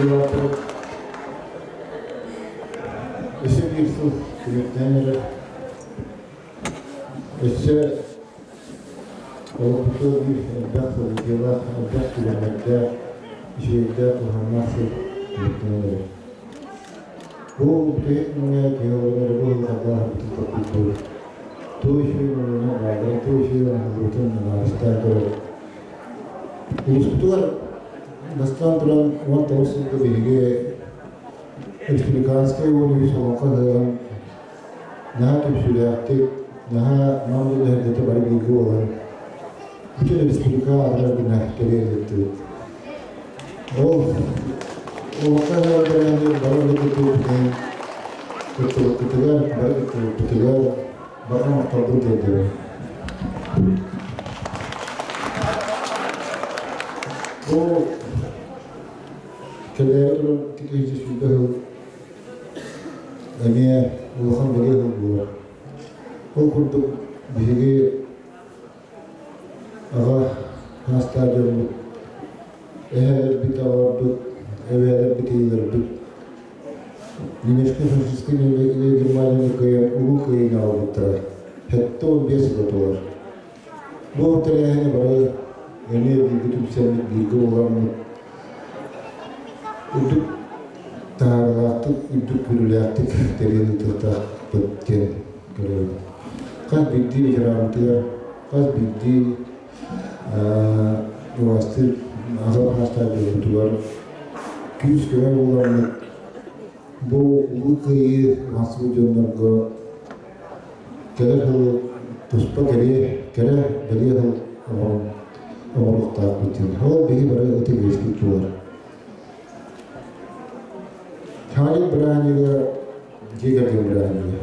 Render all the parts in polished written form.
дойдулаахтарым, өссө биир сыл түмүктээн эрэр. Өссө олохпутугар биир элбэх событиелаах, элбэх түгэннэрдээх, үчүгэйдээх, туһааннаах сыл түмүктэнэн эрэр. Бу бүтэһик күҥҥэ киһи олорон эрэ бу ыһылҕардаах арбытын топпуппут. Туох үчүгэй оҥоруунан баалларын, туох үчүгэй оҥоһуллубутун анаалыстаан көрөр. Улууспутугар бастаан туран 19 сылга биһиги республиканскай 13 олоҥхо ыһыаҕын наһаа түмсүүлээхтик, наһаа нам үлэһиттэрэ бары бииргэ буолан бүтүн республика аатырар гына тэрийэн ыыттыбыт. Ол олоххо ыһыаҕы тэрээһинигэр бары үлэ кыттыбыппытын кыттыбыппытыгар, бары кыттыбыппытыгар барҕа махталбын тиэрдэбин. Бу кэлээри туран 2020 сыл эмиэ улахан бэлиэ сыл буолар. Ол курдук биһиги аҕа саастаах дьоммут, эһээлэрбит, аҕаларбыт, эбээлэрбит, ийэлэрбит немецкэй-фашистскай Германияны кыайан Улуу Кыайыыны аҕалбыттара 75 сыла туолар. Бу тэрээһини бары эмиэ бииргэ түмсэммит, бииргэ буоламмыт үрдүк таһаарыылаахтык, үрдүк көрүүлээхтик тэрийэн ыытыахтаахпыт диэн көрөбүн. Хас биирдии ветераммытыгар, хас биирдии убаастыыр аҕа саастаах дьоммутугар күүс-көмө буоламмыт бу Улуу Кыайыы уһансыбыт дьоннорго кэлэр сылы туспа кэриэ кэрэ бэлиэ сыл оҥоруохтаахпыт диэн. Ол биһи бары ытык иэспит буолар. Саҥа бырааһынньыга дьиэ кэргэн бырааһынньыга.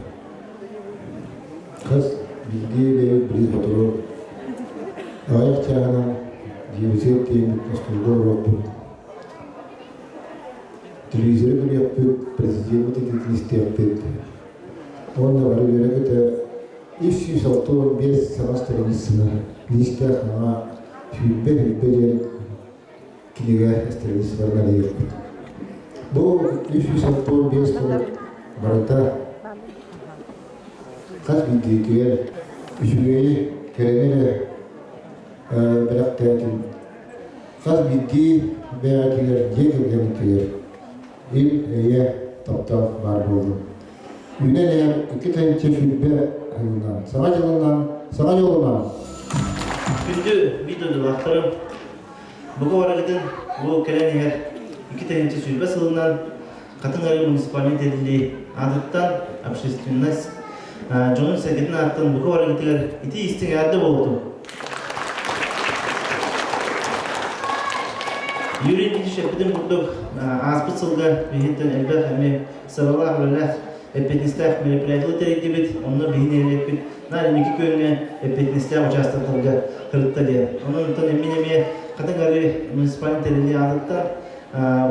Хас биирдии бэйэбит билии сотору аҕыйах чааһынан дьиэбитигэр тиийэммит остуолга олоруохпут. Телевизоры көрүөхпүт, президеммит этиитин истиэхпит. Уонна бары үөрэ-көтө 365 саҥа страницаны лиистээх саҥа сүүрбэ-сүүрбэ диэн кинигэ страницаларын арыйыахпыт. Бу 365 сыл барыта хас биирдиитигэр үчүгэйи, кэрэни эрэ бэлэхтээтин. Хас биирдии бэйэҕитигэр, дьиэ кэргэммитигэр ил-эйэ, таптал баар буоллун. Үүнэн иһэр 2020 сылынан, Саҥа дьылынан, Саҥа дьолунан! Күндү биир дойдулаахтарым, бука барыгытын бу кэлэн иһэр 2020 сылынан Хатыҥ Арыы муниципальнай тэриллии аатыттан общественность дьонун-сэргэтин ааттан бука барыгытыгар итии истиҥ эҕэрдэ буолуохтун! Юрий Никитич эппитин курдук, ааспыт сылга биһиттэн элбэх эмиэ сыралаах үлэлээх, эппиэтинэстээх мероприятиелы тэрийдибит. Онно биһи нэһилиэкпит наар инники күөҥҥэ эппиэтинэстээх учаастактарга сырытта диэн. Онон онтон эмин эмиэ Хатыҥ Арыы муниципальнай тэриллии аатыттан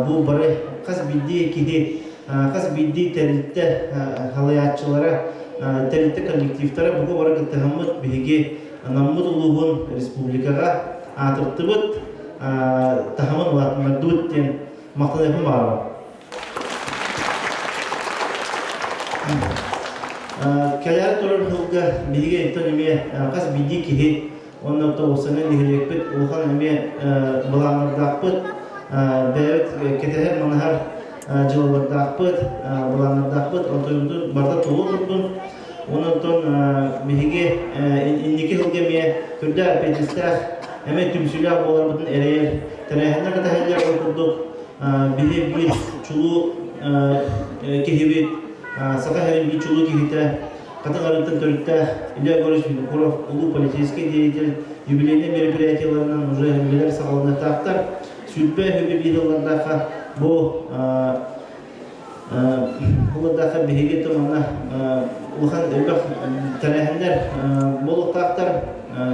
бу бары хас биирдии киһи, хас биирдии тэрилтэ салайааччылара, тэрилтэ коллективтара бука бары кыттыһаммыт биһиги Наммыт улууһун республикаҕа аатыртыбыт, таһымын улаатыннардыбыт диэн махтаныахпын баҕарабын. Кэлээри турар сылга биһиги интон эмиэ хас биирдии киһи уонна уопсайынан нэһилиэкпит улахан эмиэ былааннардаахпыт, бэйэбит кэтэһэр-манаһар дьылалардаахпыт, былааннардаахпыт, онтон барыта туолу турдун. Онон биһиги инники сылга эмиэ түрдээх эппиэтинэстээх, эмиэ түмсүүлээх буоларбытын эрэйэр тэрээһиннэр кэтэһэллэр. Ол курдук биһи биир чулуу киһибит, Саха сирин биир чулуу киһитэ, Хатыҥ Арыыттан төрүттээх Илья Егорович Винокуров, улуу политическай деятель, юбилейнай мероприятиеларынан уже үлэлэр саҕаланыахтаахтар. 21 сыллардаахха бу Улардаахха биһиги манна улахан элбэх тэрээһиннэр буолуохтаахтар,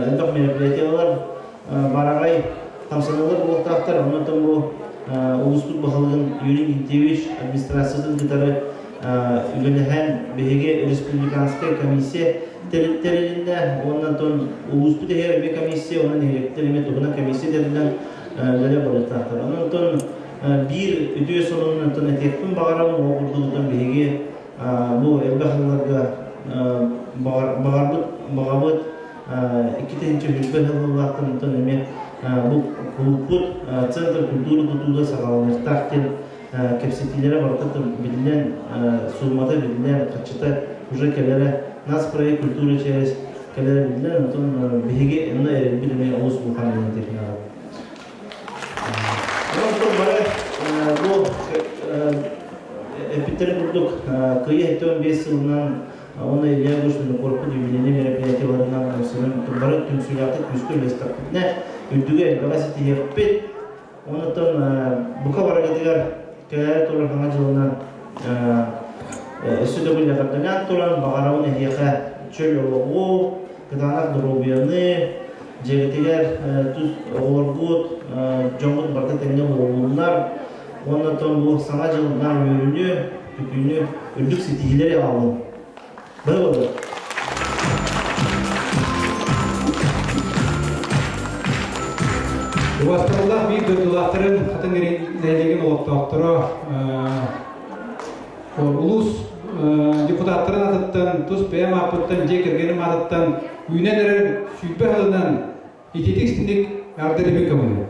элбэх мероприятиелар, бараҕай хамсаныылар буолуохтаахтар. Онон бу улууспут баһылыгын Юрий Игнатьевич администрациятын кытары үлэлэһэн биһиги республиканскай комиссия тэрилиннэ уонна онтон улууспут иһигэр эмиэ комиссия, уонна нэһилиэктэр эмиэ туһунан комиссия тэриллэн үлэлэ барыахтаахтар. Онон онтон Биир үтүө сонунунан этиэхпин баҕарабын, ол курдугутан биһиги бу элбэх сылларга баҕарбыт баҕабыт 2020 сыллаахтан онтон эмиэ бу кулууппут Центр культуры тутуута саҕаланыахтаах диэн кэпсэтиилэрэ барыта биллэн, суумата биллэн, хаччыта уже кэлэрэ нацпроект культура через кэлэрэ биллэн, онтон биһиги онно эрэлбит эмиэ олус улахан диэн этиэххэ. Онтон бары бу эппиттэрин курдук кыйы 75 сылынан уонна Илья Егорович Винокуровпут юбилейнай мероприятиеларынан бары түмсүүлээхтик күүскэ үлэлэстэхпитинэ үрдүгү элбэҕи ситиһиэхпит. Онтон бука барыгытыгар кэлээри турар Саҥа дьылынан өссө төгүл эҕэрдэлээн туран баҕарабын эһиэхэ чөл олоҕу, кытаанах доруобуйаны, дьиэҕитигэр тус оҕолоргут, дьоҥҥут барыта тэҥҥэ буоллуннар уонна оттон бу Саҥа дьылынан үөрүүнү, көтүүнү, үрдүк ситиһиилэри аҕаллын. Бары буоллун. Убастабыллаах биир дойдулаахтарын Хатыҥ нэһилиэгин олохтоохторо улуус депутаттарын атыттан, тус бэйэм ааппыттан, дьиэ кэргэним аатыттан үүнэн эрэр 20 сылынан ититик истиник эҕэрдэлэбин көҥүлү.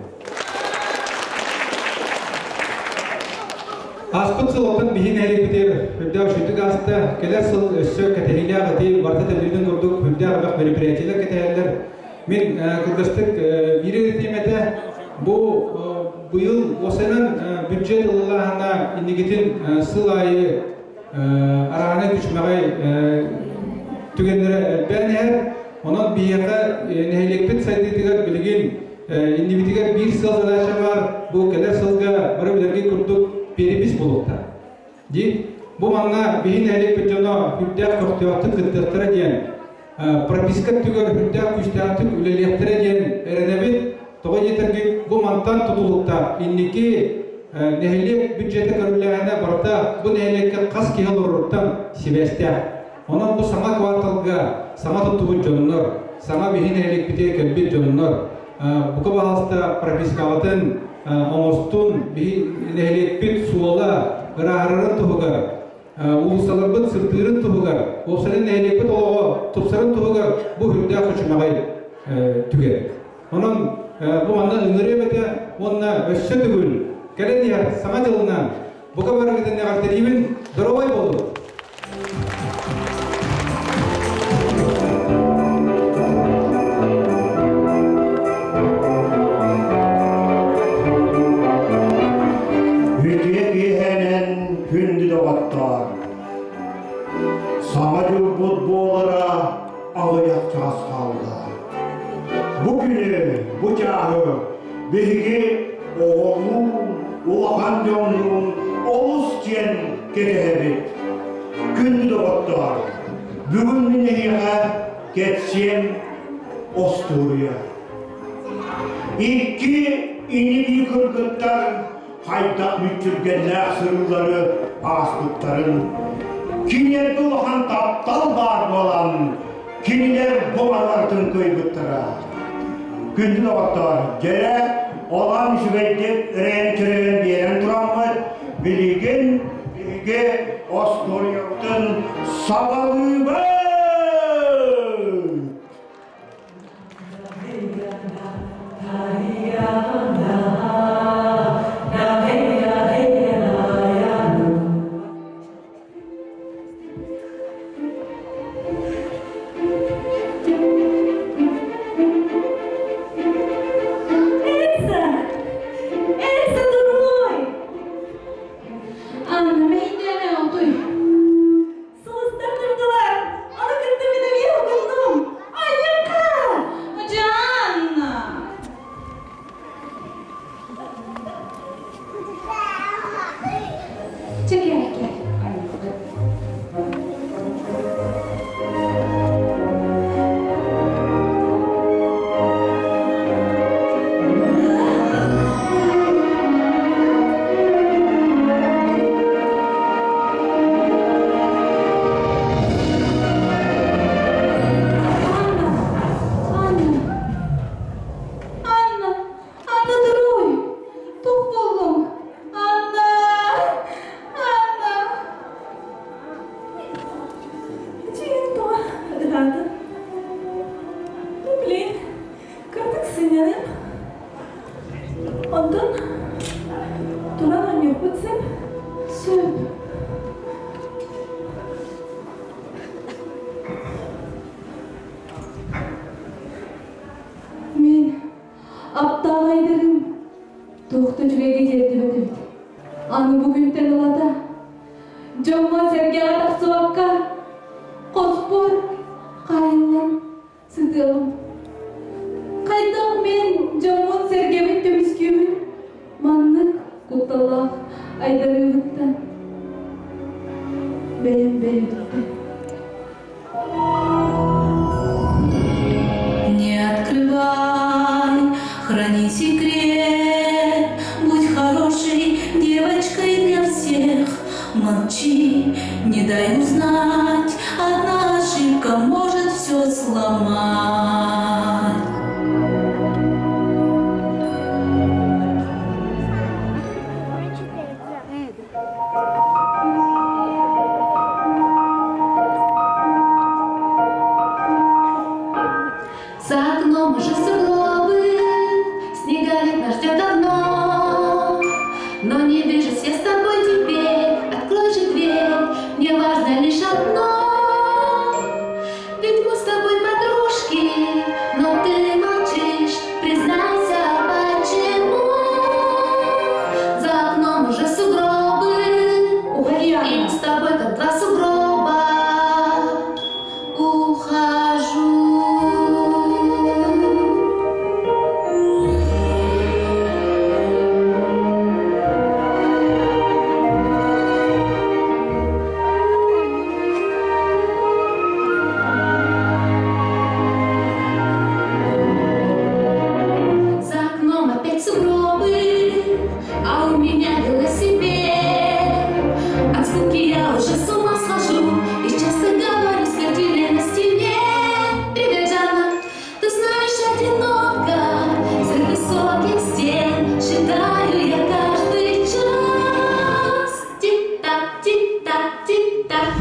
Ааспыт сыл оттон биһи нэһилиэкпитигэр үрдээх үчүгдүк ааста. Кэлэр сыл өссө кэтэһиилээх ити барыта тэллибитин курдук үрдээх элбэх мероприятиелар кэтэһэллэр. Мин кылгастык биир этиим этэ. Бу быйыл уосайынан бюджет ылылааһына инникитин сыл аайы араанай күчүмэҕэй түгэннэрэ элбээн иһэр. Онон биһиэхэ нэһилиэкпит сайдыытыгар билигин иннибитигэр биир сыл задача баар, бу кэлэр сылга бары билэргит курдук перепись буолуохтаах. Дии, бу манна биһи нэһилиэкпит дьоно үрдээх көхтөөхтүк кыттыахтара диэн, прописка өттүгэр үрдээх күүстээхтик үлэлиэхтэрэ диэн эрэнэбит. Тоҕо диэтэргит, бу мантан тутулуктаах инники нэһилиэк бюджета көрүллээһинэ барыта бу нэһилиэккэ хас киһи олороруттан сибээстээх. Онон бу саҥа кварталга саҥа туттубут дьоннор, саҥа биһи нэһилиэкпитигэр кэлбит дьоннор, бука баһаалыста пропискаҕытын оҥостун, биһи нэһилиэкпит суола ырааһырарын туһугар, уулуссаларбыт сырдыырын туһугар, уопсайынан нэһилиэкпит олоҕо тупсарын туһугар бу үрдээх күчүмэҕэй түгэн. Онон бу манна ыҥырыам этэ уонна өссө төгүл кэлэн иһэр Саҥа дьылынан бука барыгытын эҕэрдэлиибин, доруобай буолуҥ! Үтүө киэһэнэн күндү доҕоттоор! Саҥа дьылбыт буолара аҕыйах чаас хаалла. Бу күнү, бу чааһы биһиги оҕолуун, улахан дьоннуун олус диэн кэтэһэбит. Күндү доҕоттоор, бүгүн мин эһиэхэ кэпсиэм остуоруйа. Икки ини-бии кыргыттар хайдах мүччүргэннээх сырыылары ааспыттарын, кинилэргэ улахан таптал баар буолан, кинилэр бу барыларын кыайбыттара. Күндү доҕоттоор, дьэрэ, олан үчүгэйдик рээн-чөрөйөн биэрэн тураммыт, билигин биһиги остуоруйабытын саҕалыыбыт! Эльза! Эльза, дорогой! Анна, мэйдээнэ отуй. Сылыстар турдулар! Аны кытта мин эмиэ угуннум! Айыкка! Жанна! Чэ, кэл, кэл. Аны бу күнтэн ылата дьоҥҥо-сэргэҕэ тахсыбакка хоспор хаайыллан сытыаҕым. Хайдах мин дьоммун-сэргэбин көмүскүүбүн маннык кутталлаах айдарыыбыттан бэйэм бэйэбиттэн. Не открывай, храни секрет, Будь хорошей девочкой для всех. Молчи, не дай узнать, Одна ошибка может все сломать. За окном уже сугробы, снега ведь нас ждет давно. Но не вижусь я с тобой теперь, открой же дверь, мне важно лишь одно. Ведь мы с тобой подружки, но ты молчишь, признайся, почему? За окном уже сугробы, и мы с тобой как два сугроба. Ухожу. За окном опять сугробы, а у меня велосипед. От скуки я уже с ума схожу и часто говорю с картиной на стене. Привет, Жанна, ты знаешь, одиноко среди высоких стен считаю я каждый час. Тик-так, тик-так, тик-так.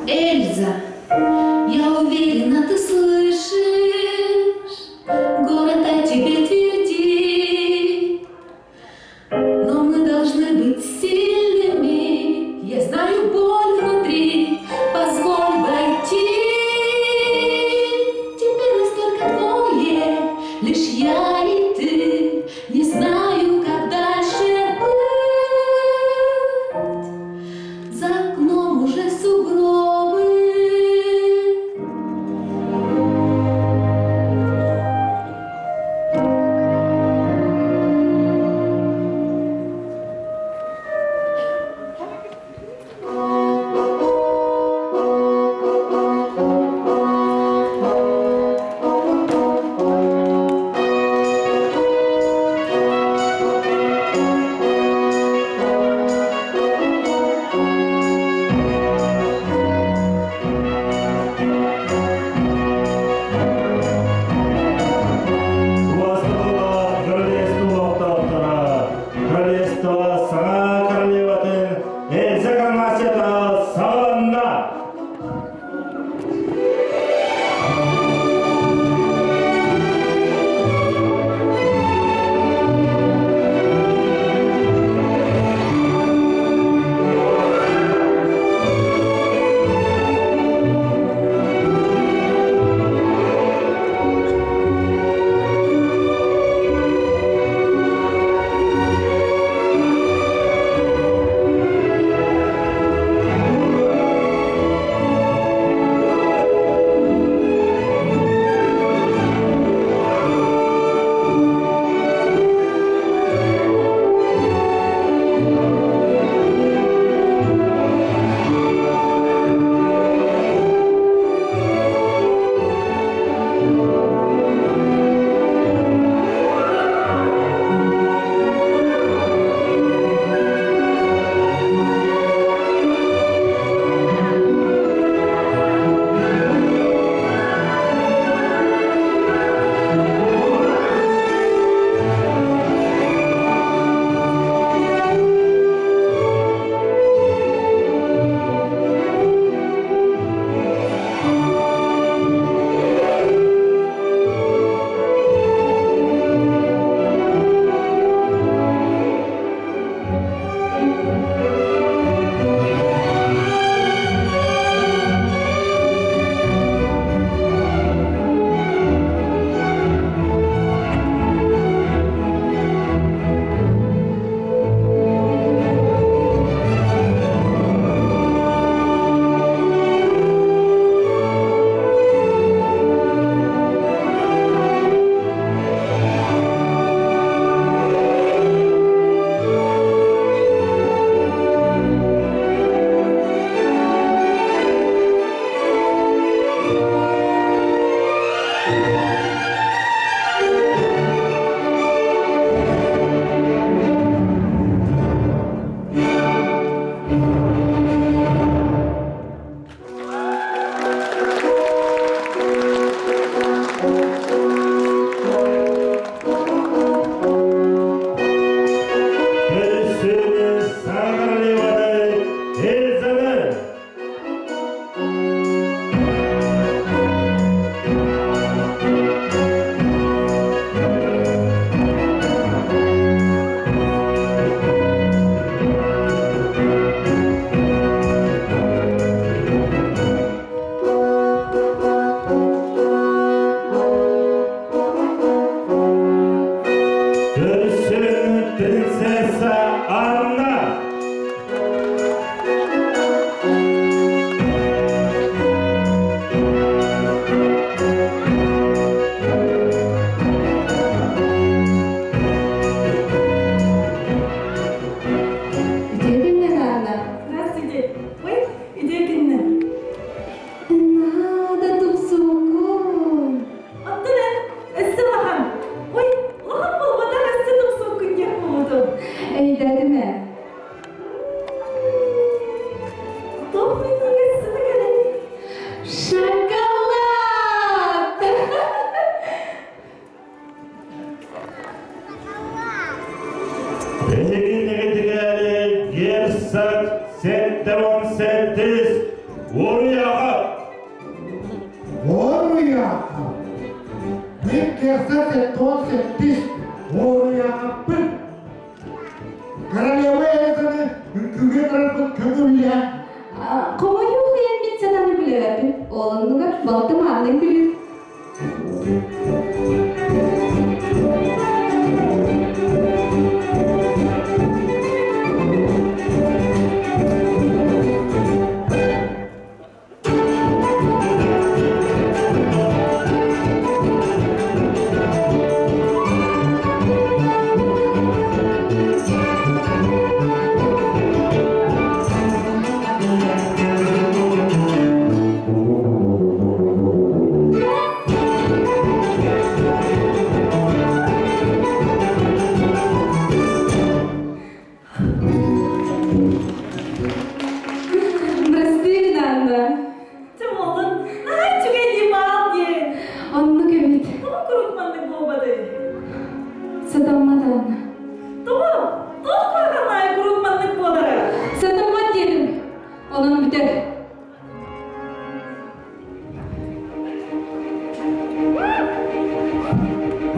Эльза, я уверена, ты слышишь, город о тебе твердит. Но мы должны быть сильными, я знаю боль внутри, позволь войти. Теперь нас только двое, лишь я и ты, не знаю, как дальше быть. За окном уже сугробы. Убаастабыллаах королевство олохтоохторо, королевство саҥа королеватын Эльза коронацията саҕаланна! Өйдөөтүм ээ. Туох минньигэс сыта кэлэн? Шоколад! Эһиги негитигээли герцог 78 Уруйаҕа! Уоруйаҕа! Мин герцог 78 уоруйаҕаппын! Королева Эльзаны үҥкүүгэ барарбын көҥүллээн! Хомойуох иһин мин сатаан үҥкүүлээбэппин. Ол оннугар балтым Анна үҥкүүлүүр. Прости, Анна. Чэ буоллун, наһаа үчүгэй дии баал диэн. Оннук эбит. Тоҕо куруук маннык буолбатый? Сатаммат Анна. Тоҕо? Туох куһаҕаннаайы куруук маннык буолара? Сатаммат диэтим. Онон бүтэр.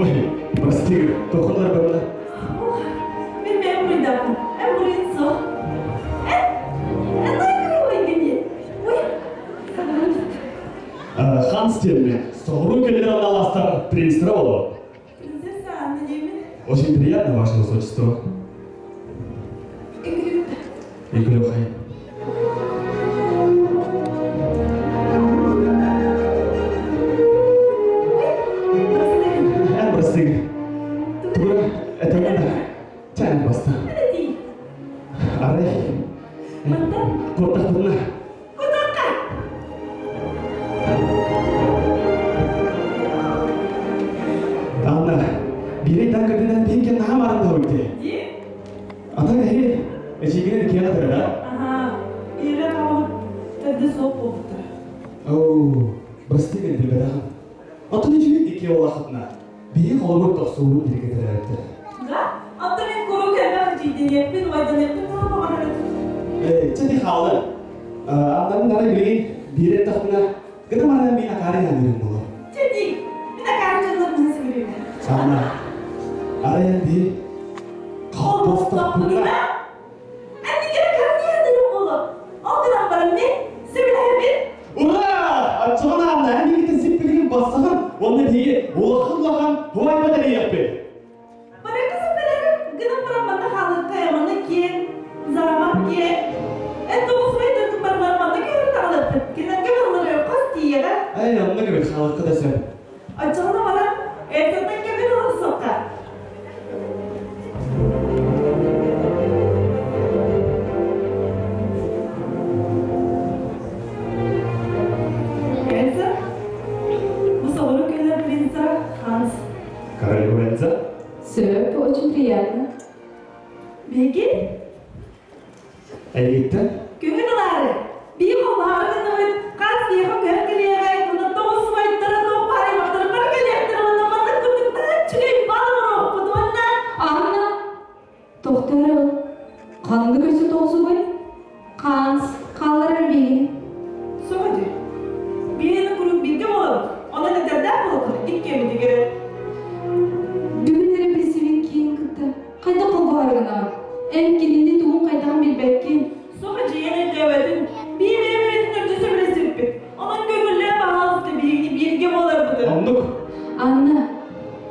Ой, прости, тохтор барда. Мин бэйэм буруйдаахпын. Эн буруйун суох. Эн, эн айгырыйгын Ой, Ханс диэммин, соҕуруу кэлэр аналаастар принцтара боло. Принцесса Анна диэмин. Очень приятно, ваше высочество. Игрюхай. Эн бырастыгы. Тугура, этэҥҥэ да. Чээн баста. Арай, куоттахпытына. Анна, биирэй таҥ кырдынан биһиги наһаа маарыннаһабыт дии. Ата эһи эчигинэн киэҕэ да? Аха, иирэ тоҕобут төрдө суох буолбуттара. Оо, бырастыы гын билбэтэҕим. Оттон үчүгэй икки буоллаххытына, биһи холобур тохсууру бииргэ төрөөбүттэр. Да? Оттон мин куруук элбэх эдьиийдэниэхпин, убайданыахпын тула баҕарар этим. Ээ, чэ ти хаалан. Аннарын ары билигин биир эттэхпинэ, гына баран мин акаары ханыырым буолуо. Чэ дии, мин акаары дьоннорбун сөбүлүүбүн. Анна, арай биир Холбостохпутуна Эннигэр карьердырым боло. Ол гынан баран мин сөбүлэһэбин. Ура! Оччоҕуна Анна, эн миигиттэн сиппилигин бассаҕын, уонна биһиги улахан-улахан туойба тэрийиэхпит. Барыка сыппалары гынан баран манна хаалыахха манна киэҥ, замок киэҥ. Эн тоҕусмай дойдум барылар манна кэлэн таҕалыахпыт. Кинилэргэ барыларыгар хос тиийэҕэ. Эй, онно кэбит хаалыахха да сөп. Оччоҕуна баран эрдэттэн кэмин ылсыахха. Эльза, бу соҕуруу кэлэр принца Ханс. Королева Эльза? Сөп, очень приятно. Биһиги Эйигиттэн? Көҥүл ылаары. Биир холбоһоору гынныбыт, хас киһиэхэ көһөн кэлиэҕэй, уонна тоҕус убайдара туох баар аймахтара бары кэлиэхтэрэ уонна маннык курдук үчүгэй бал оҥоруохпут уонна Анна, тохтоо эрэ ханнык өссө тоҕусубуй? Ханс, хаалларар биһигини. Соҕо дии. Биһиги куруук бииргэ буолабыт, онон этэрдээх буолабыт иккиэммитигэр. Бүгүн эрэ билсибит киин кытта хайдах холбоһор гынаҕын? Эн кинини тугун хайдаҕын билбэккин. Соҕо дьиэни өйдөөбөтүн, биир бэйэбитин өрдө сөбүлэспиппит. Онон көҥүллээх баһаалыста биһигини бииргэ буоларбытын. Оннук. Анна,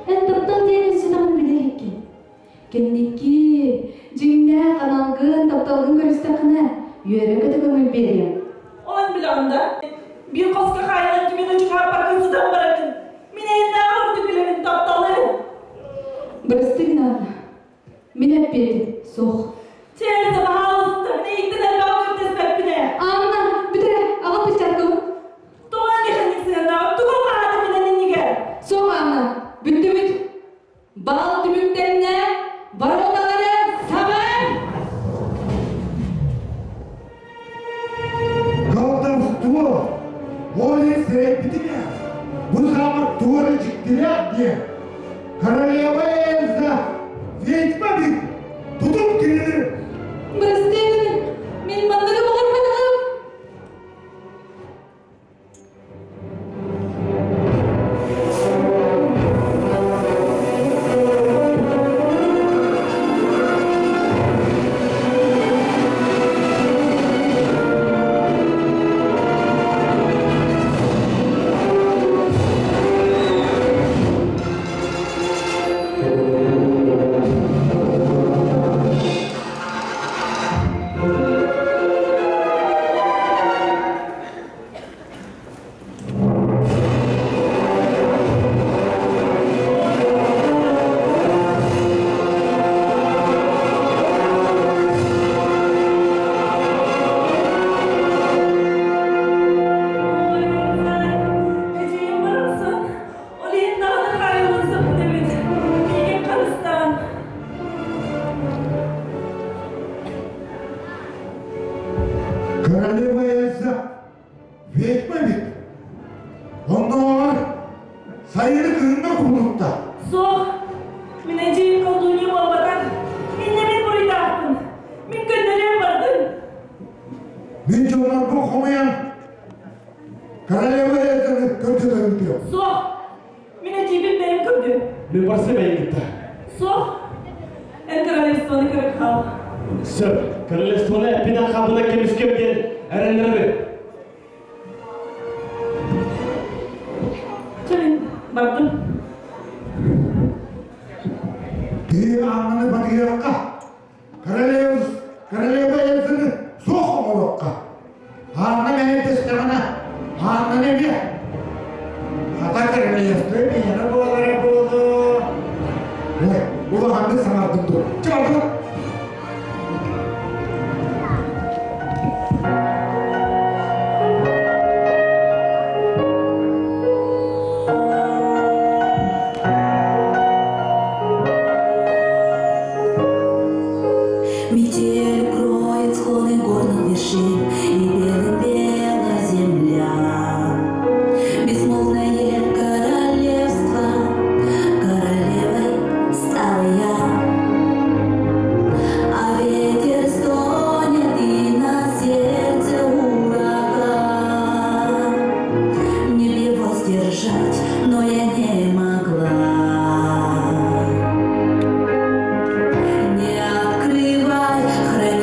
эн таптал диэн өссө даҕаны билэ иликкин. Кэнники, дьиҥнээх аналгын, тапталгын көрүстэххинэ, үөрэ-көтө көҥүл биэриэм. Онон билэҕин да, биир хоско хаайынан түмэн учугааппакка сытан барабын. Мин эйэннээҕэр ордук билэбин тапталы. Бырастыы гынаҕына, мин эппиэтим суох. Чээрсэ, баһаалыста, мин эйигиттэн элбэҕи көрдөспөппүн ээ. Анна, бүтэрэ, аҕал перчаткабын. Тоҕо механик сыһыаннаах, тугу баҕаатым мин иннигэр? Суох, Анна, бүттүбүт. Бал түмүктэннэ, вороталары сабын! Мин дьоннорбун хомуйан королева Эльзаны көрдөтөн ыытыам. Суох. Мин эдьиийбин бэйэм көрдүм. Мин барса бэйэм кытта. Суох. Эн королевствоны көрө хаал. Сөп. Королевствоны эппинэн хабына көмүскэм диэн эрэннэрэбин. Чэ мин бардым. Киһи Аннаны батыһыахха, королева, королева Эльзаны суох оҥоруохха. Анна мэһэйдэстэҕинэ, Аннаны эмиэ. Хата королевство миэнэ буолара буолуо. Ой, улаханнык саҥардым дуо? Чэ, бардым. Метель укроет склоны горных вершин, И белым бела земля. Безмолвное королевство, королевой стала я. А ветер стонет и на сердце ураган. Мне б его сдержать, но я не могла. Не открывай, храни.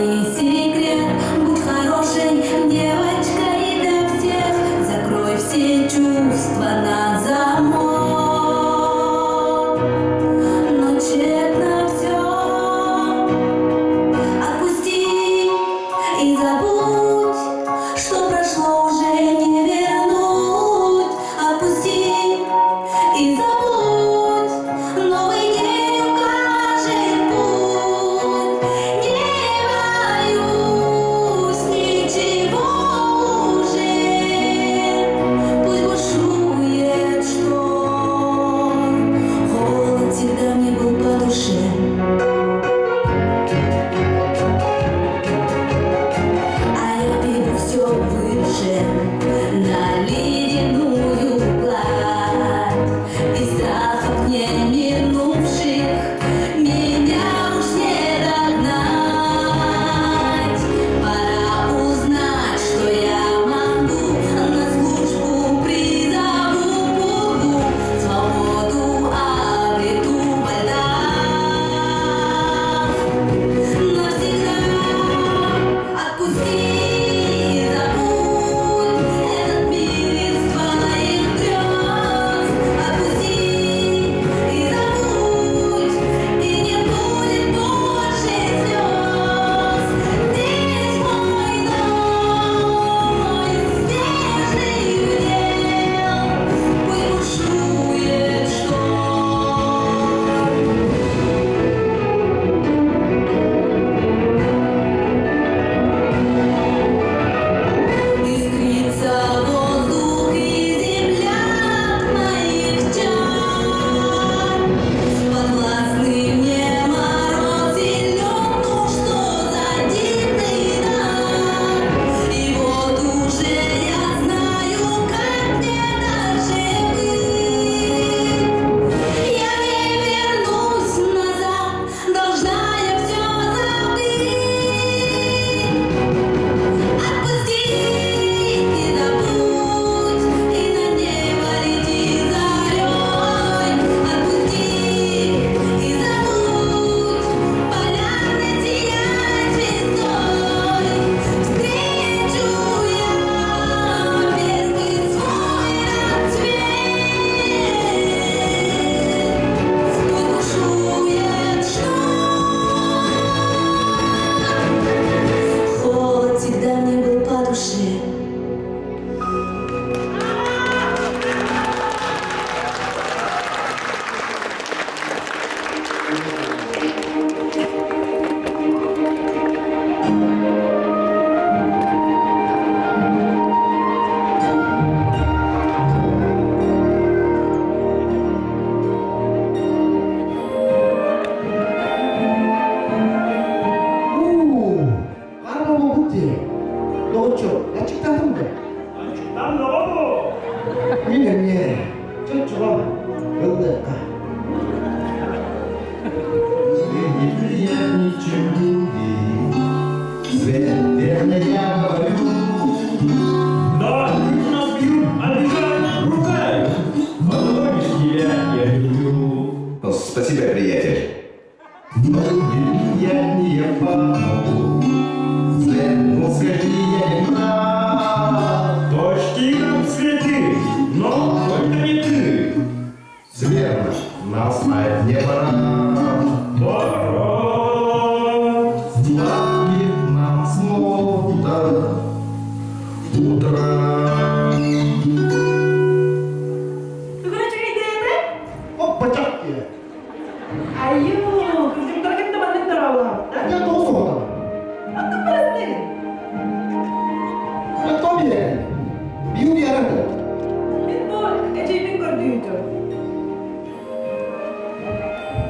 помогу. Свет, ну скажи, я не прав. Точки нам свети, но только не ты. Верно, нас знает не пора. Пора. Сладких нам снов до утра. Бүгүн үчүгэй диэтэ? Оппачак диye. Айуу, кырдьыктара кытта маннык дорооболоһобуттар. Я тоҕус оҕотон. Оттон бырастыы. Я то биэрэн. Биу биэрэн. Мин бу эдьиийбин көрдүүтүм.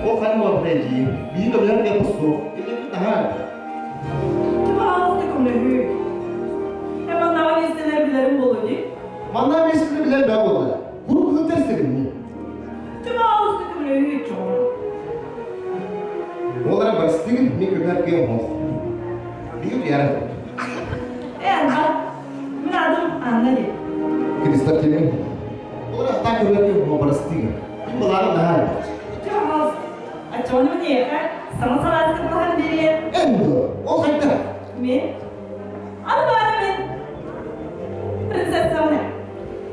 Ол ханна буолбута эдьиийим? Биир көмөлөр диэн суох. Илин наһаа Пожалуйста, көмөлөһүү. Э, маннаҕа миэстэлэр билэрим буолуо дии. Манна миэстэлэр билэр бää буолла. Курук кыһын истэбин. Пожалуйста, көмөлөһүү чоҕун. Олара барыстыгын мен көмөлөр кыйым хоох. Биир ярым. Э, Анна. Мин адым Анна дии. Кристар кимин? Олара так көмөлөр кыйым хоох барыстыгын. Мин баларым наһаа. Пожалуйста. Оччоҕуна мин эйиэхэ саҥа салааскын таһан биэриэм. Эн ол хайда? Мин? Аны баара мин принцессабын.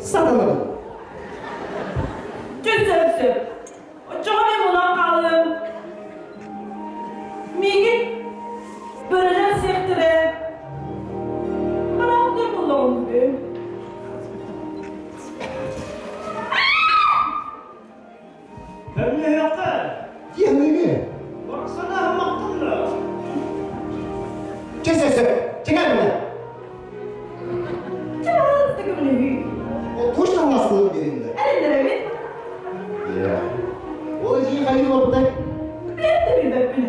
Саталадым. Чү сөп сөп. Оччоҕо мин мунан хаалыам. Миигин бөрөлөр сиэхтэрэ. Хараахтар буллаҕым бүгүн. Көмнөһүөххэ. Диэхниги. Барсана аһымахтын да. Чэ сөп сөп. Чэкэ бile. Пожалуйста, көмөлөһүү. Ол точно ласкылы беринде. Эрэннэрэбин. Я. Ол эжи хайы барбытай? Бэйэм да билбэппин.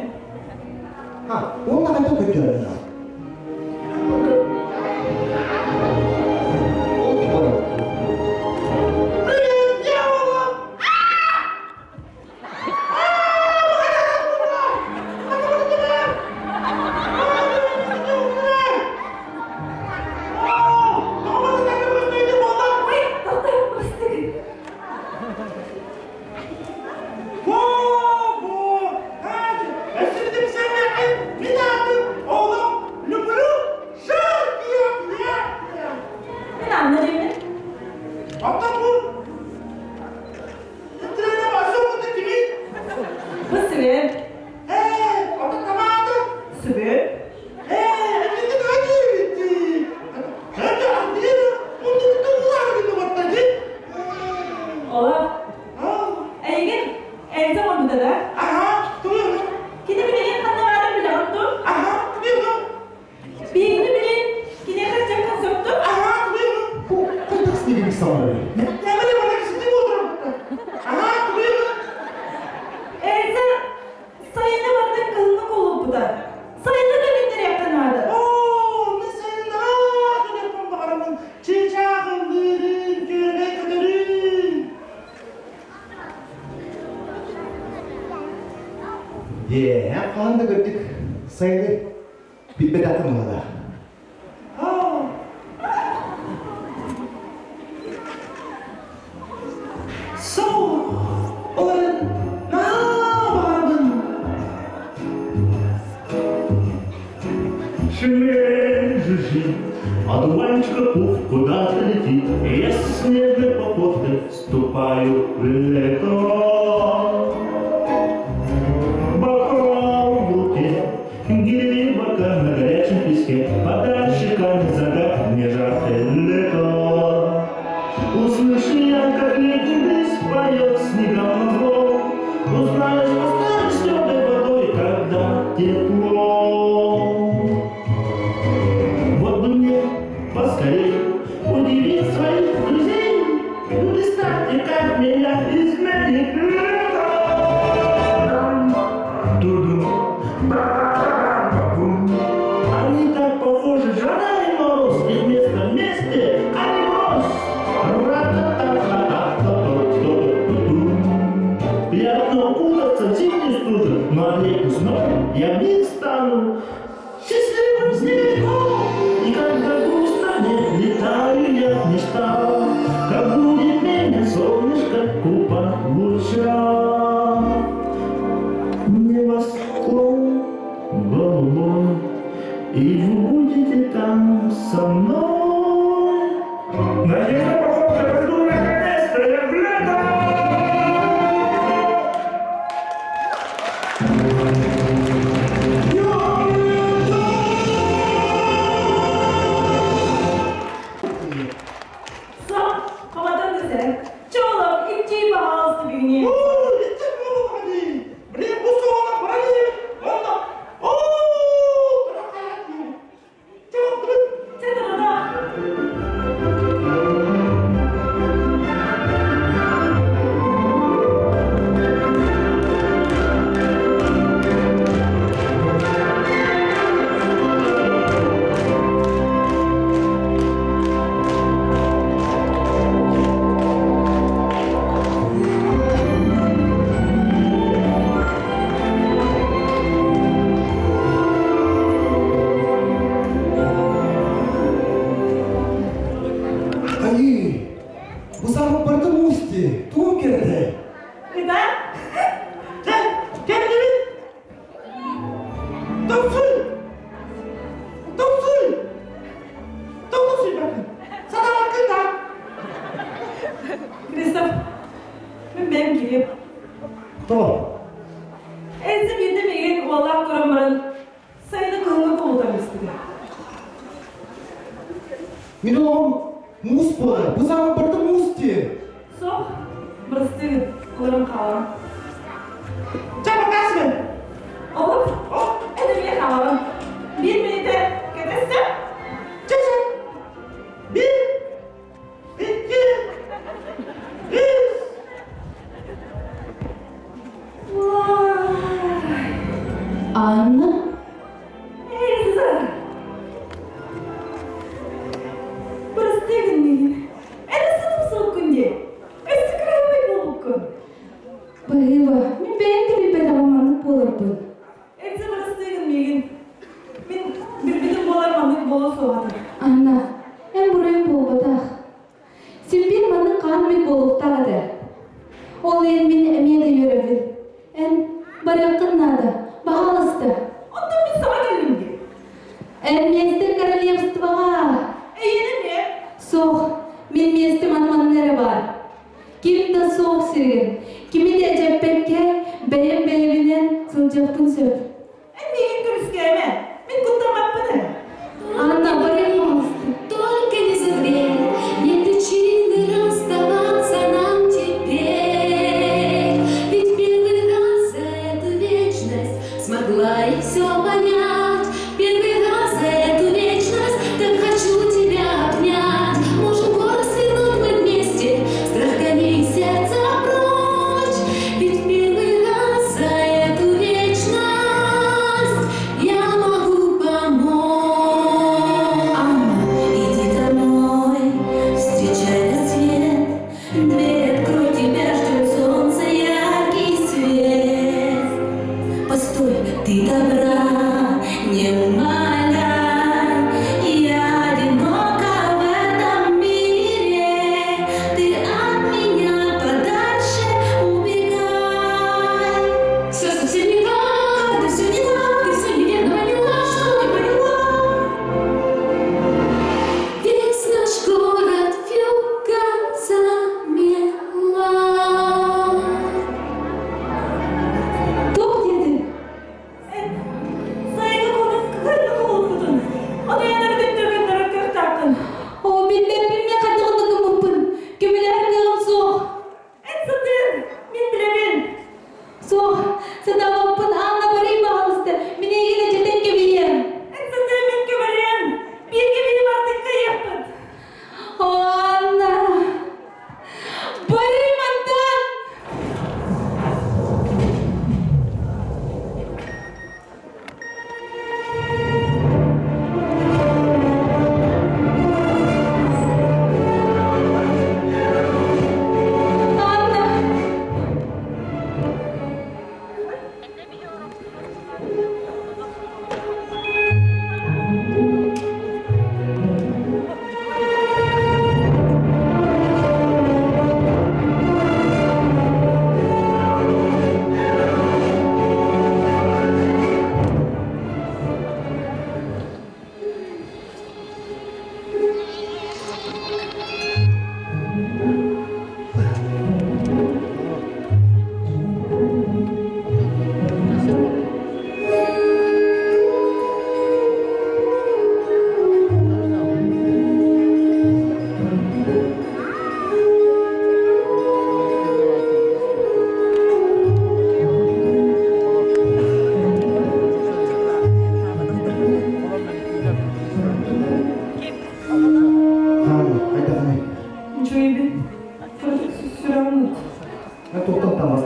Ha, онна хайда көтөрөр. Ол типа. Привет, я Олаф! Ой, тоқтай, прости. Люблю жаркие объятия. Мин Анна диэммин. Оттон бу Бу Свен. Свен. Олаф. Эйигин Эльза оҥорбута да? Кини билигин ханна баарын билэҕин дуо? Биһигини билин киниэхэ чакка сөптө? Хайдах стилин саҥарар? Эльза сайыны барытын кыһыҥҥы куолуппута. Сайыны төнүннэриэххэ наада. Е, хаан да көрдүк. Сайыны билбет атын олада. Шмель жужжит, одуванчика пух куда-то летит, и я снежной походкой вступаю в лето. Бокал в руке, гири бока на горячем песке, подальше камень загар, мне жаркое лето. Услыши я, как летний бриз поет снегам назло, узнаешь, поставишь теплой водой, когда тепло. Вот бы мне поскорей удивить своих друзей. Вы представьте, как меня изменит лето. Тудум, ба-ба-бум. Они так похожи, жара и мороз, и вместо вместе они брось. Ра-та-та-та-та-та-та-та-ту. тобой, И вы будете там со мной. Надежда похожа, пойду наконец-то я в лето! Сам, хаматан десең. Чолок, иччи баҕалысты бүгүнү. Чэ, доҕодоо. Айыы, бу саамы барыта муус дии, тугум кэрэтэ? Ыта? Кэллибит! Тохсуй! Тохсуй! Тохсуй бакын! Сатамаккын да! Кристоф, мин бэйэм кириэм. Тоҕо? Эльза биирдэ миигин уоллаах көрөн баран сайыны кыһыҥҥы кулутан испитэ. Мин олоҕум муус буолар, бу саамы барыта муус дии. Суох, бырастыы, олорон хаалан. Чэ, показывай! Олох, эн эмиэ хаалаҕын. Биир мүнүүтэ кэтэстэ. Чэ, чэ! Биир, икки, үс! Анна? Эльза! Бырастыы гын миигин. Эн ысытым суоххун дии. Өссө кыраһыабай буолбуккун. Баһыыба, мин бэйэм да билбэтэҕим маннык буоларбын. Эльза бырастыы гын миигин. Мин билбитим буолар маннык буолуо суоҕа этэ. Анна, эн буруйуҥ буолбатах. Симпир маннык хаан мин буолуохтаах этэ. Ол иһин мин эмиэ да үөрэбин. Эн барыаххын наада, баһаалыста. Оттон мин саҥа кэллим дии. Эн миэстэ королевствоҕа. Эйиэнэ эмиэ. Суох, мин миэстэм аны манна эрэ баар. Ким да суох сиригэр, кими да эдьэппэккэ, бэйэм бэйэбинэн сылдьыахпын сөп. Эн миигин көмүскээмэ. Мин куттаммаппын ээ. Анна, барыах баҕалыста. Только не за дверь, нет причины расставаться нам теперь. Ведь первый раз за эту вечность смогла я все понять. Первый раз за эту вечность.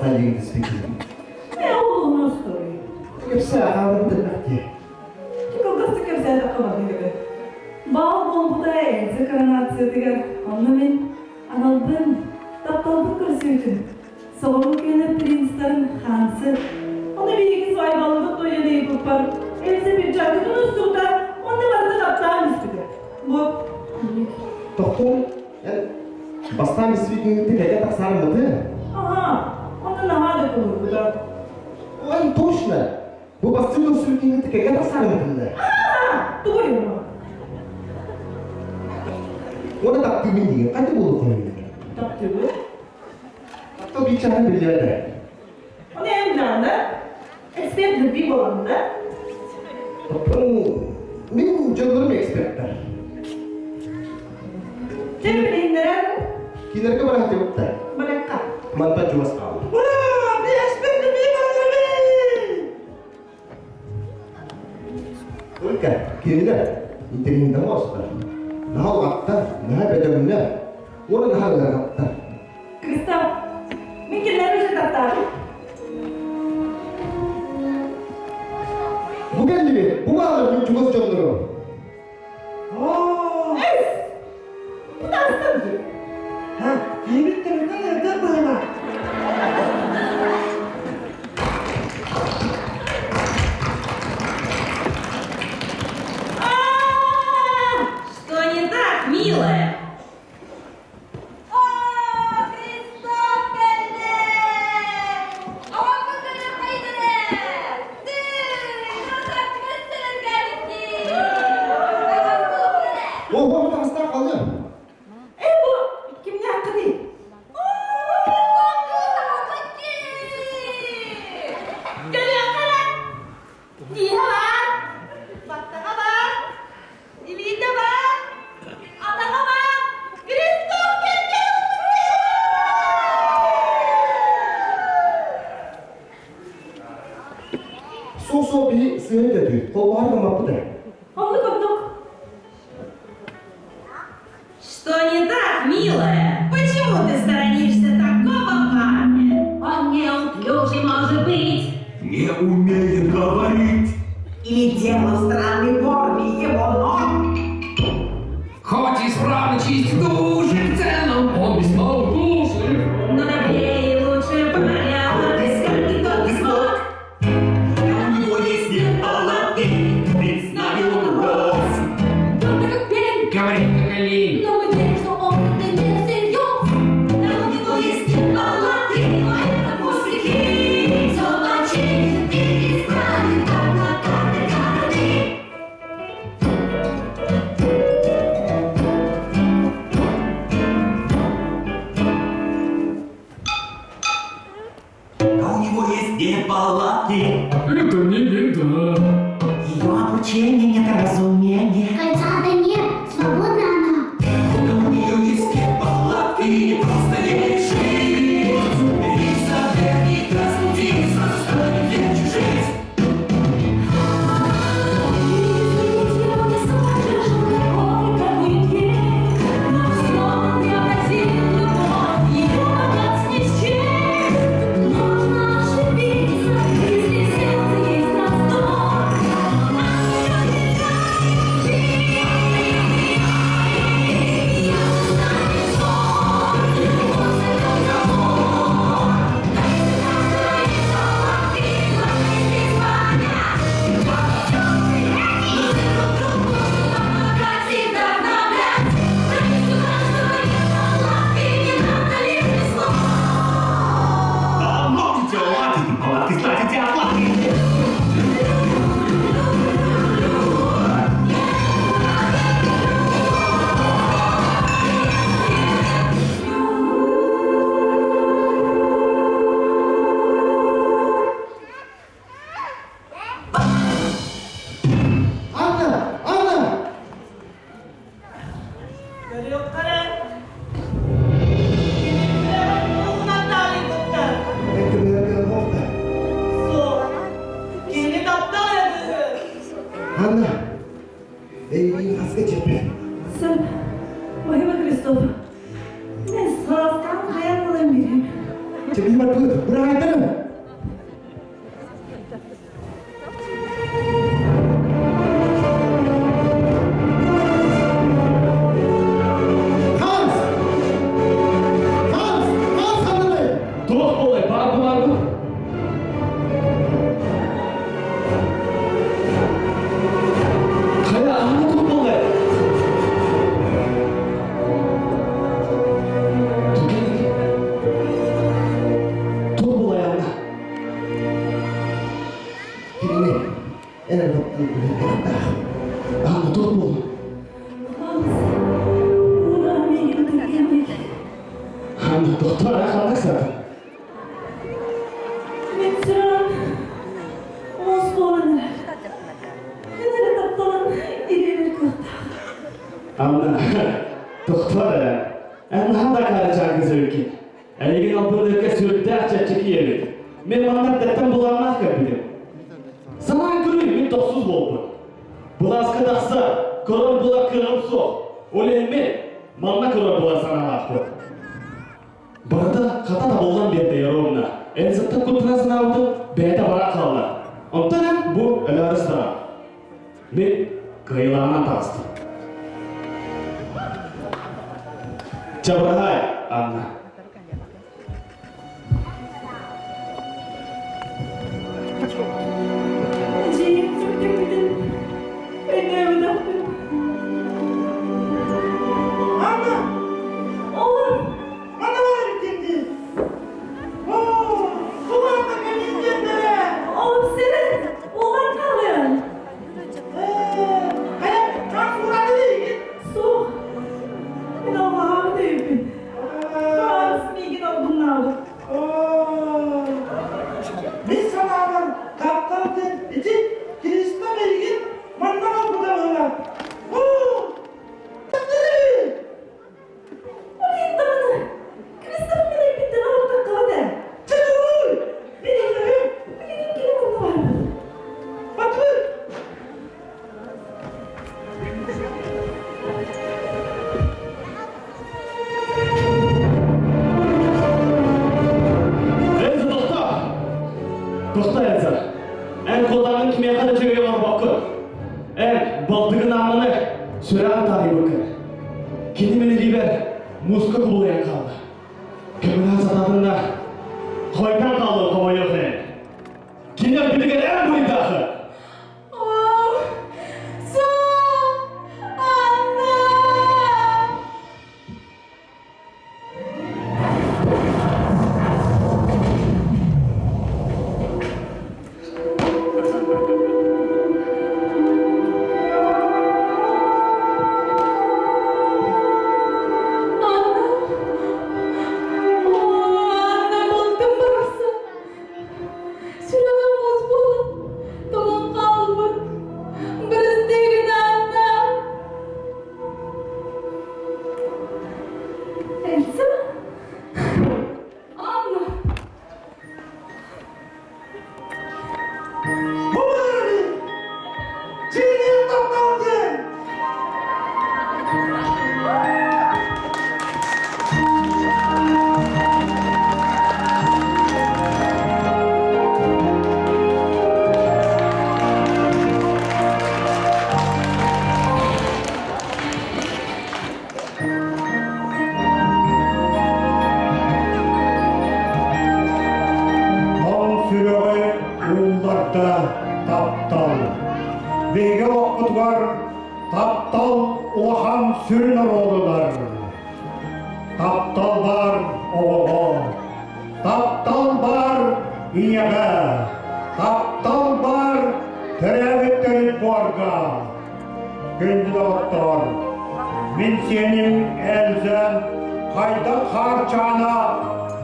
бастаан дьиҥ түспүт. Ээ, ол уһун устуруй. Кэпсээ, хаалбыт элбэх дии. Кылгастык кэпсээтэххэ маннык этэ. Баал буолбута Эльза коронациятыгар, онно мин аналбын, тапталбын көрсүбүтүм. Соҕуруу киэнэ принцтарын Хансы. Ону биһиги свадьбаларбыт тойон ыйыппыппар, Эльза пиджакытын устубута, уонна барыта таптаан испитэ. Бу Тохтор, эн бастаан испитиҥҥитин кэгэ тахсаарыммыты. Аха, онно наһаа да кулурбута. Ой, точно! Бу бастыҥ көрсүбүтүҥҥүт кэгэ тахсаарыммытын Аха, тугуй ону? Уонна таптыыбын диигин, хайда буолуоххун Таптыыбын? Таптал биир чааһын биллибэтэ. Ону эн билэҕин да? Эксперт любви буолаҕын да? Оттон мин дьоннорум эксперттэр. Чэ билиһиннэрэн Кинилэргэ бара сылдьыбыттар. Барыахха. Мантан чугас хаалла. Ура! Би эксперт любви барабын! Только кинилэр интэриэһинэн оҥостор. Наһаа улааттар, наһаа бөдөҥнөр, уонна наһаа ыарахаттар. Кристал, мин кинилэри уже таптаатым. Бу кэллибит, бу бааллар мин чугас дьоннорум. Эс! Бу таастан дии. Ха, киһибит төбөтө ыалдьар быһыылаах. Что не так, милая? Ого, таҥастаах халыам. Э, бу кимнээххиний? Кэлиэххэ эрэ. Тииһэ баар, баттаҕа баар, илиитэ баар, атаҕа баар, Христос кэлгэн Суох-суох биһи сыыһа өйдөтүү, холбоһор гыммаппыт ээ. Оннук оннук. Что не так, милая? Почему ты сторонишься такого парня? Он неуклюжий, может быть. Не умеет говорить. Или дело в странной форме его ног. Хоть исправно чистит души, в целом он весьма удушлив. Но добрее и лучше парня отыскать никто не смог. У него есть неполадки, ведь с нами он рос. Гордо как пень, Говорит как олень. но мы верим, что он это не всерьез. Да у него есть неполадки, но это пустяки. Все починит и исправит, как на карты корни. А у него есть неполадки. Это не беда. Ее обучение недоразумение. Кольца-то нет, свободна она. У нее есть неполадки, не просто не решить. И соперника смутить, сразу станет легче жить. Изменить его не сможешь, он такой, какой есть. Но все он преобразил любовь, ее богатств не счесть. Можно ошибиться, если в сердце есть раздор. Но нас не Я станет ссор, любовь собьет забор. Помогать и вдохновлять, Радость у каждого неполадки, не надо лишних слов. Да можете ладить, палатки сладите оплатки. Анна! Анна! Көрүөххэ эрэ. Кинилэр туһунан таалыйбыттар. Эн көмөлөргө ылбахта. Суох. Кини таптал эрэ Анна! Эйигин хаска чэппэ. Сөп. Спасибо, Кристоф. Мен саастан хайан ылан берем. Чэбии барбыт, быраайтарым! Hans! Hans! Hans ханныгый? Туох буолай, баар бу Хайа, аһына туох буолай? Туох буолай, Анна? Кинини эр таптыыр билиэхтээх. Анна, туох буолла? Hans, ура миигин түргэнник. Анна, доктор, ханнык саатын? Мин сүрэҕим муус буолан эрэр. Мин эрэ тапталын ириэрэр кыахтаах. Анна, доктор ээ, эн наһаа да акаарычаан кызырыккин. Эйигин албынныырга сүрдээх чэпчэки эбит. Мин манна эрдэттэн былааннаах кэлбитим. Санаан көрүүй, мин тохсус буолбут. Былааска тахса, көрөр була кыаҕым суох. Ол иһин мин манна көрөр була санаалаахпын. Барыта хата табыллан биэрдэ Яровна. Эльзаттан куттана санаабытым бэйэтэ баран хаалла. Онтон эн бу өлөөрү сытаҕын. Мин кыайыылааҕынан таҕыстым. Чабырҕай, Анна. Эдьиийим сүктүкпүтүн өйдөөбөтөхпүн. Анна! Оҕом! Манна бар эбиккин Оо, сулаата кэлин диэннэрэ! Оҕом сирин улар хаалыан! Ээ, хайа, хаан суурады диигин? Суох, мин алҕаһаабыт өйбүн. Хаас миигин албыннаабыт. Оо, мин санаабар, таптал диэн ити Криста миигин манна ылбыта быһыылаах. Оо, Ол даҕаны Кристоф мин эппиттэн оҕотоххо да. Чэ, мин өлөрүм. Билигин кини манна барбыт. Батыр! Эльза, тохто! Тохто, Эльза. Эн куотаҥҥын кимиэхэ да үчүгэй оҥорбоккун. Эн балтыгын Аннаны сүрэҕин таарыйбыккын. Кини мин илиибэр мууска кубулуйан хаалла. Көмөлөһө сатаатын да, хойдон хааллым хомойуох иһин. Кини өлбүтүгэр эн буруйдааххын! Анна, балтым барахсан. Сүрэҕим муус буолан, тоҥон хаалбыт. Бырастыы Анна. Эльза? Анна! Бу баары! Дьиҥниэх таптал диэн! Тоҥ сүрэҕи уулларда таптал. Биһиги олохпутугар таптал улахан сүрүн оруолулар. Таптал баар оҕоҕо, таптал баар ийэҕэ, таптал баар төрөөбүт төрүт буорга. Күндү доҕоттоор, мин сиэним Эльза хайдах хаарчаана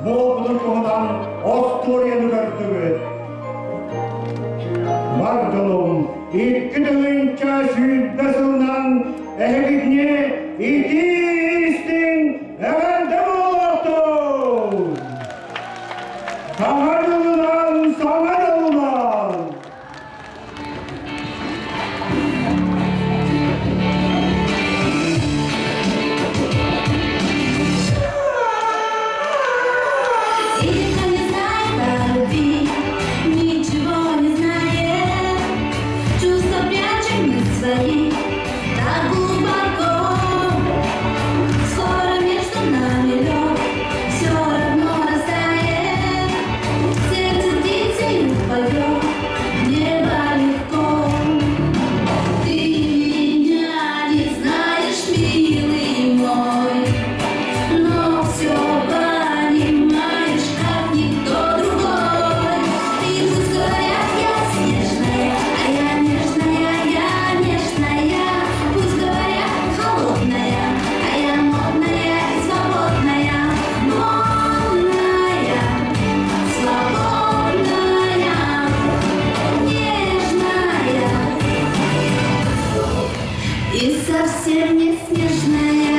буолбутун туһунан остуоруйаны көрдүгүт. Бар дьонум, 2020 сылынан эһигини итии-истиҥ эҕэрдэ буолуохтун! Саҥа дьылынан, саҥа дьолунан! Или Ты совсем не снежная.